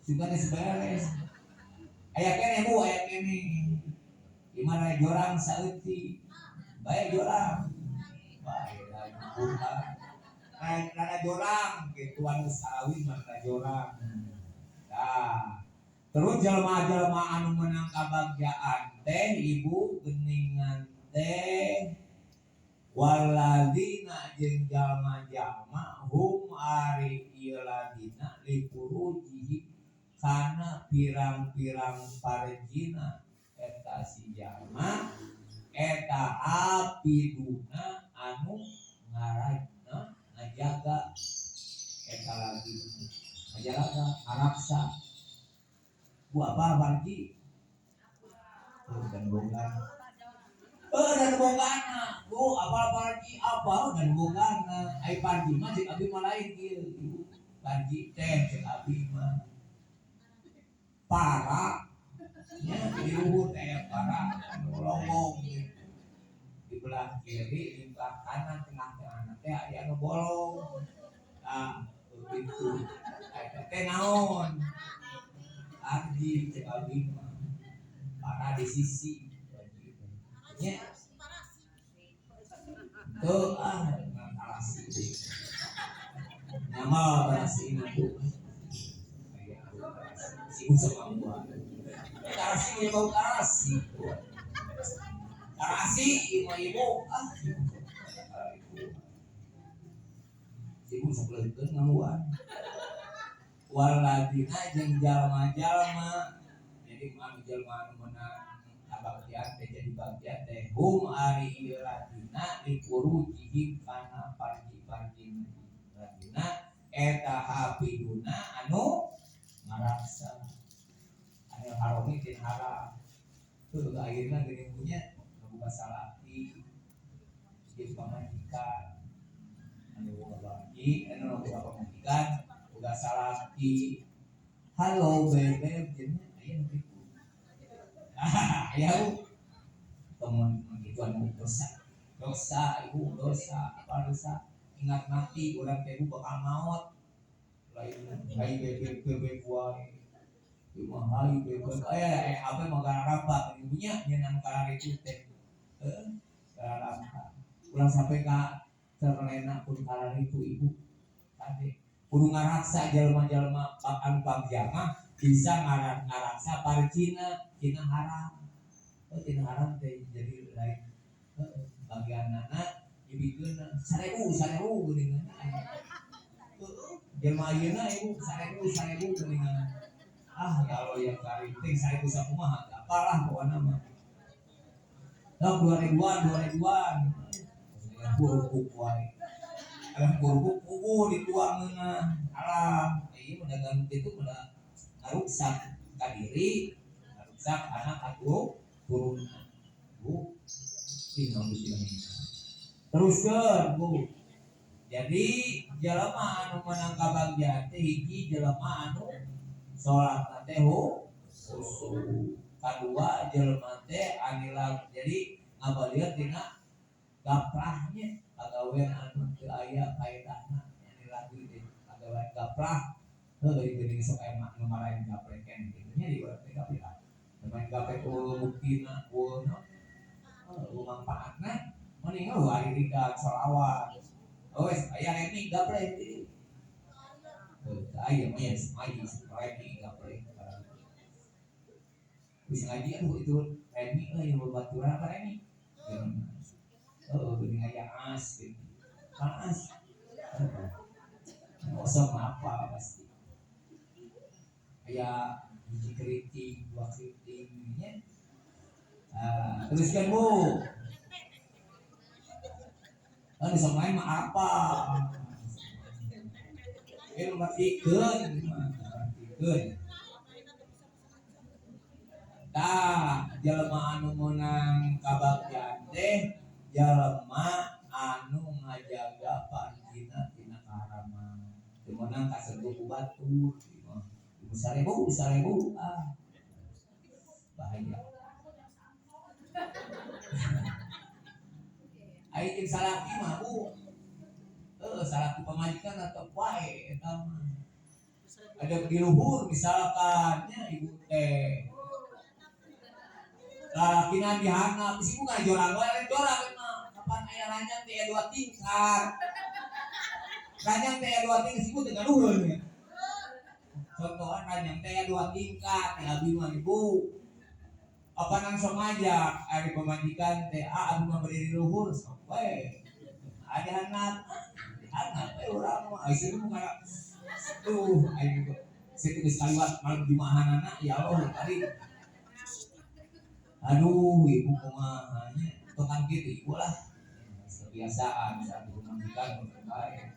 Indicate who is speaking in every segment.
Speaker 1: Sugan geus beres. Aya keneh Bu, aya keneh. Gimana jorang saeutik. Bae jorang. Bae lain buka. Rada jorang gitu anu sarawin mah rada jorang. Nah, terus jelema-jelema anu menang kabagjaan teh ibu geningan teh waladina jeung jalma-jalma hum ari ieu ladina lipurujihim kana pirang-pirang parjina eta si jalma eta hafiduna anu ngarajna ngajaga eta lagi ngajaga ngaraksa. Bu apa parji? Oh, dan bogana. Oh, dan bogana. Bu apa parji apa dan bogana. Ai parji mah cek abi mah lain kieu. Ibu parji teh cek abi mah. Para nya di luhur teh para anu lowong gitu. Di belah kiri, di belah kanan, tengah-tengah teh aya anu bolong. Nah, begitu. Eta teh naon? Parji cek abi mah. Para di sisi nya. Tuh ah tarasi. Nama tarasi ini tuh. Sibuk sama gua. Tarasi punya bau tarasi. Tarasi ibu-ibu ah. Sibuk sakeuleukeun ngamuan. Waladina jeung jalma-jalma. Jadi anu jalma anu meunang kabagtian teh jadi bagtian teh hum ari ieu ladina dipurujihim kana parji-parji ladina eta hafiduna anu ngaraksa anu haromi tin haram. Tuh ayeuna geuning punya boga salaki jeung pamajikan anu boga bagi anu boga pamajikan boga salaki halo bebe jeung aya nu kitu. Aya teman gitu anu dosa. Dosa ibu dosa apa dosa ingat mati urang teh bakal maot lain hai bebe bebe wae imah hai bebe aya apa mah gararapa ibunya nyeunang karar itu teh heuh gararapa ulah sampai ka terlena pun karar itu ibu kade kudu ngaraksa jelema-jelema anu bagja mah bisa ngaraksa parjina tina haram. Oh tina haram teh jadi lain bagianana dibikeun 1000 1000 geuningan. Heeh, jelema ayeuna ibu 1000 1000 geuningan. Ah kalau yang kariting 1000 sakumaha apalah pokona mah. Dah 2000-an 2000-an. Kerupuk wae. Alah kerupuk puguh dituangeunah. Alah, ieu mah dagang kitu mah ngaruksak ka diri, ngaruksak anak atuh turunan. Bu, teruskeun Bu. Jadi jelema anu meunang kabagjaan teh hiji jelema anu salatna teh khusyuk. Kadua jelema teh anilag jadi ngabalieur tina gaprahnya pagawean anu teu aya kaedahna anilag teh pagawean gaprah. Heuh geuning sok aya nu marahin gapreh keneh kitu nya di urang teh gapreh. Main gapreh eueuh buktina eueuh naon eueuh mangpaatna mending eueuh ari ridan sholawat. Oh wes aya remi gapreh di. Heuh aya mah ya ngaji remi gapreh. Wis ngaji aduh itu remi euy babaturan apa remi? Heuh geuning aya as gitu. As. Osok apa pasti. Aya hiji keriting, dua keriting nya. Nah, teruskan Bu. Kan di lain mah apa? Ini ngertikeun, ngertikeun. Tah, jelema anu meunang kabagtian teh jelema anu ngajaga parjina tina kaharaman. Teu meunang kasentuh ku batur. Ibu 1000, 1000 ah. Bahaya. Ai jeung salaki mah Bu. Heuh, salaki pamajikan atau wae eta mah. Ada di luhur misalkan nya ibu teh lalakina di handap si ibu ngajorang wae jorang mah kapan aya ranjang teh dua tingkat. Ranjang teh dua tingkat si ibu teh gaduheun nya. Contohan ranjang teh dua tingkat ya abi mah ibu. Apa langsung aja ari pamajikan teh ah abi mah berdiri luhur sok we. Ada handap, di handap we urang mah. Ai situ mah kana tuh aing situ geus kaliwat malam jumahanana ya Allah tadi. Aduh ibu kumaha nya tukang kitu ibu lah. Kebiasaan saat pamajikan bae.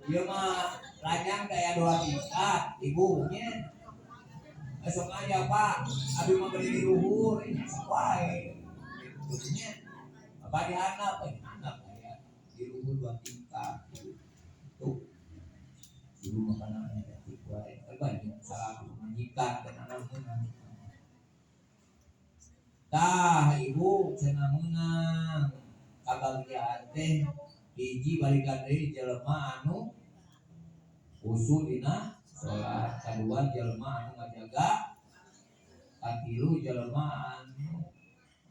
Speaker 1: Ieu mah ranjang teh aya dua tingkat ibu nya. Esok aja pak, abi mah berdiri luhur, ini sok wae. Gitu nya. Apa di handap? Di handap aya di luhur dua tingkat. Tuh. Ibu makanan negatif wae. Banyak salah pamajikan dan anak meunang. Tah ibu cenah meunang kabagjaan teh hiji balikan deui jelema anu khusyuk dina salat, kadua jelema anu ngajaga, katilu jelema anu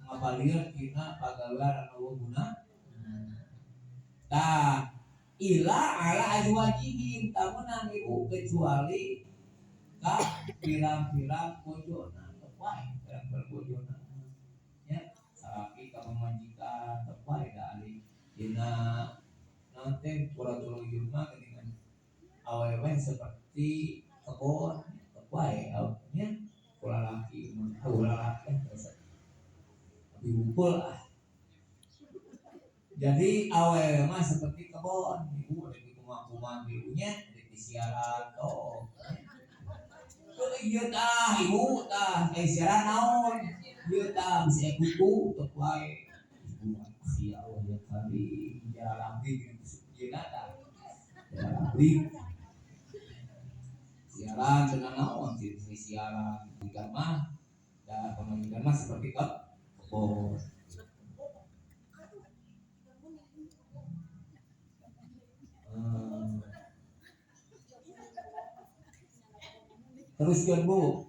Speaker 1: ngabalir tina pagawean anu guna. Tah ila ala azwajihim tamunang ibu kecuali ka pirang-pirang bojona teu wae pirang-pirang bojona nya salaki ka pamajikan teu wae da ari dina naon teh quratul uyun mah geuningan awewe seperti kebon teu wae nya ku lalaki mah lalaki tapi wungkul ah. Jadi awewe mah seperti kebon ibu rek dikumaha-kumaha ibunya rek disiaran toh. Tuh ieu tah ibu tah eh siaran naon ieu tah bisa kuku teu wae. Ibu mah ya Allah ya karim jalan abdi ieu tah. Jalan abdi. Siaran cenah naon siaran tiga mah da pamajikan mah seperti kebon. Teruskeun Bu.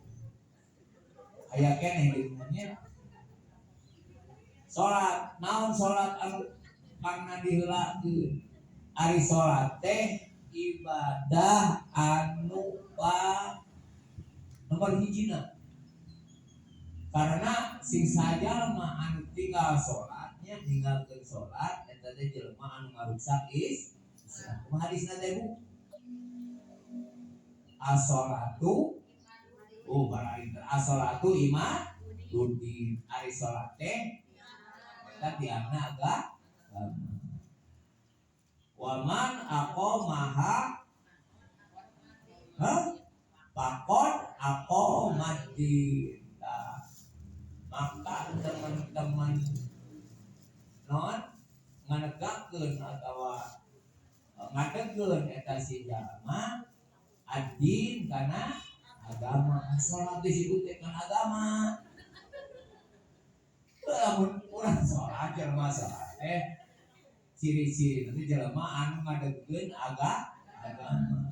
Speaker 1: Aya keneh di nya. Salat, naon salat anu pangna diheulakeun? Ari salat teh ibadah anu pa nomor hijina. Karena sing sajalma anu tinggal salatnya ninggalkeun salat eta teh jelema anu ngaruksak Islam. Kumaha hadisna teh Bu? As-sholatu oh barang as-sholatu imaduddin. Ari salat teh eta tiangna agama. Waman aqamaha ha faqad aqamaddin. Maka teman-teman non nganegakkeun atawa ngadegkeun eta si jalma ad-din kana agama. Salat disebut teh kana agama. Lamun urang salat jelema salat teh ciri-ciri nanti jelema anu ngadegkeun agama.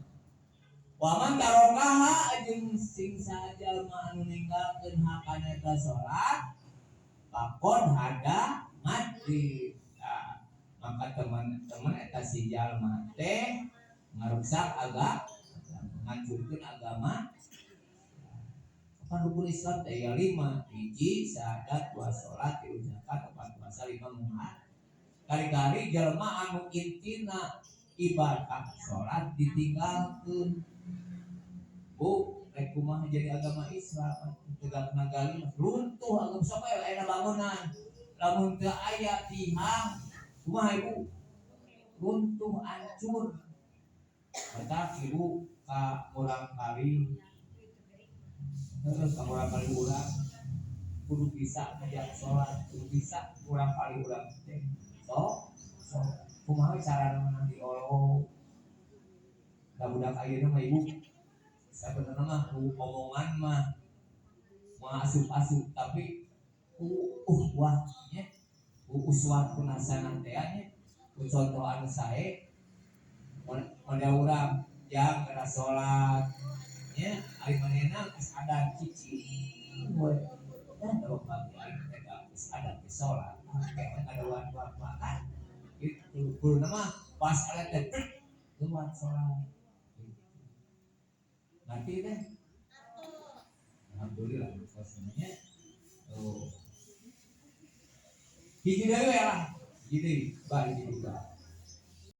Speaker 1: Waman tarokaha jeung sing sajalma anu ninggalkeun hakana eta salat faqad hada madri. Nah, maka teman-teman eta si jalma teh ngaruksak agama, ngancurkeun agama. Apa rukun Islam teh ya 5, hiji syahadat, 2 salat, 3 zakat, 4 puasa, 5 muhad. Kali-kali jelema anu intina ibadah salat ditinggalkeun. Bu, rek kumaha jadi agama Islam tegak nagali runtuh agama sok aya aya bangunan. Lamun teu aya tihang kumaha ibu? Runtuh hancur. Mata ibu ka urang kali. Terus ka urang kali urang kudu bisa ngajak salat, kudu bisa urang kali urang teh. So, so kumaha carana menang diolo? Da budak ayeuna mah ibu sabenerna mah ku omongan mah mah asup-asup tapi ku uhwah nya, ku uswatun hasanah teh nya, ku contoh anu sae. Model urang jang geura salat. Nya, ari manehna geus adan cicing we. Dan kalau pagi aing teh geus adan geus salat. Kayak ngadawan makan. Gitu. Kudu mah pas adan teh brek lewat salat. Gitu. Ngerti teh? Alhamdulillah semuanya. Oh. Hiji deui we lah. Hiji deui, ba hiji deui ba.